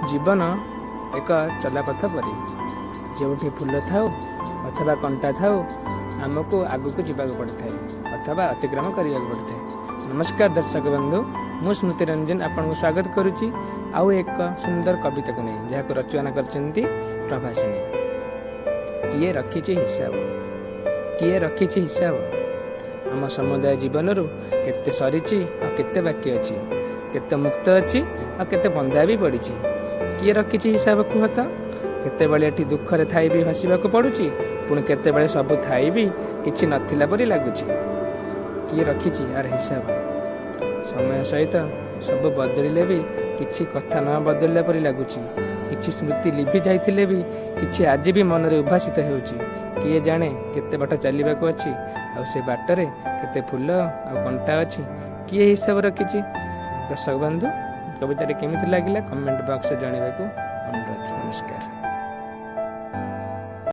ଜୀବନ ଏକ ଚଲାପଥ ପରି, ଯେଉଁଠି ଫୁଲ ଥାଉ ଅଥବା କଣ୍ଟା ଥାଉ, ଆମକୁ ଆଗକୁ ଯିବାକୁ ପଡ଼ିଥାଏ ଅଥବା ଅତିକ୍ରମ କରିବାକୁ ପଡ଼ିଥାଏ। ନମସ୍କାର ଦର୍ଶକ ବନ୍ଧୁ, ମୁଁ ସ୍ମୃତି ରଞ୍ଜନ ଆପଣଙ୍କୁ ସ୍ୱାଗତ କରୁଛି ଆଉ ଏକ ସୁନ୍ଦର କବିତାକୁ ନେଇ, ଯାହାକୁ ରଚନା କରିଛନ୍ତି ପ୍ରଭାସିନୀ। କିଏ ରଖିଛି ହିସାବ? କିଏ ରଖିଛି ହିସାବ ଆମ ସମୁଦାୟ ଜୀବନରୁ? କେତେ ସରିଛି ଆଉ କେତେ ବାକି ଅଛି, କେତେ ମୁକ୍ତ ଅଛି ଆଉ କେତେ ବନ୍ଧା ବି ପଡ଼ିଛି, କିଏ ରଖିଛି ହିସାବ କୁହ ତ? କେତେବେଳେ ଏଠି ଦୁଃଖରେ ଥାଇ ବି ହସିବାକୁ ପଡ଼ୁଛି, ପୁଣି କେତେବେଳେ ସବୁ ଥାଇ ବି କିଛି ନଥିଲା ପରି ଲାଗୁଛି। କିଏ ରଖିଛି ୟାର ହିସାବ? ସମୟ ସହିତ ସବୁ ବଦଳିଲେ ବି କିଛି କଥା ନ ବଦଳିଲା ପରି ଲାଗୁଛି। କିଛି ସ୍ମୃତି ଲିଭି ଯାଇଥିଲେ ବି କିଛି ଆଜି ବି ମନରେ ଉଦ୍ଭାସିତ ହେଉଛି। କିଏ ଜାଣେ କେତେ ବାଟ ଚାଲିବାକୁ ଅଛି ଆଉ ସେ ବାଟରେ କେତେ ଫୁଲ ଆଉ କଣ୍ଟା ଅଛି? କିଏ ହିସାବ ରଖିଛି? ଦର୍ଶକ ବନ୍ଧୁ, କବିତାଟି କେମିତି ଲାଗିଲା କମେଣ୍ଟ ବକ୍ସରେ ଜଣାଇବାକୁ